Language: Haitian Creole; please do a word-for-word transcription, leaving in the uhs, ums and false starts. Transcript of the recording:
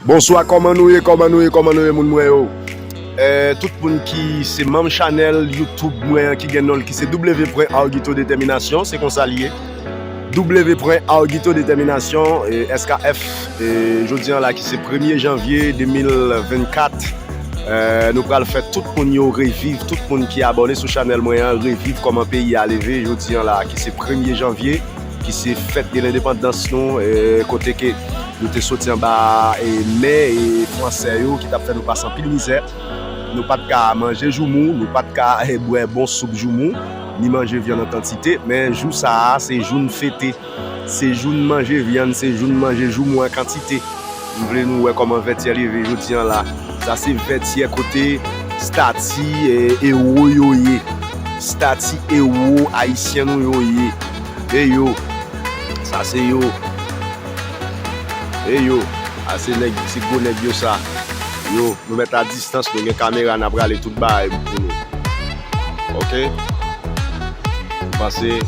Bonswa, kòman nou ye, kòman nou ye, kòman nou ye, moun mwen yo? Eh, tout moun ki se manm chanèl YouTube mwen an ki gen non l ki se W pwen Arguito Determination, se konsa l ye. W pwen Arguito Determination, eh, S K F, eh, jodi an la ki se premye janvye de mil vennkat. Eh, nou pral fè tout moun yo reviv, tout moun ki abòne sou chanèl mwen an, reviv kòman peyi a leve jodi an la ki se premye janvye, ki se fèt de lendepandans nou, eh, kote ke nou te soti anba, eh, men, eh, fransè yo ki t ap fè nou pase anpil mizè. Nou pa t ka manje joumou, nou pa t ka, eh, bwè bon soup joumou, ni manje vyann an kantite, men jou sa a, se jou n fete. Se jou n manje vyann, se jou n manje joumou an kantite. M vle nou wè kòman Vètyè leve jodi an la. Sa se Vètyè kote stati, eh, ewo yo ye. Stati ewo ayisyen nou yo ye. E yo. Sa se yo. E yo. A se nèg, se gwo nèg yo sa. Yo, nou mèt a distans, nou gen kamera, n ap rale tout bagay pou nou. Ok? M panse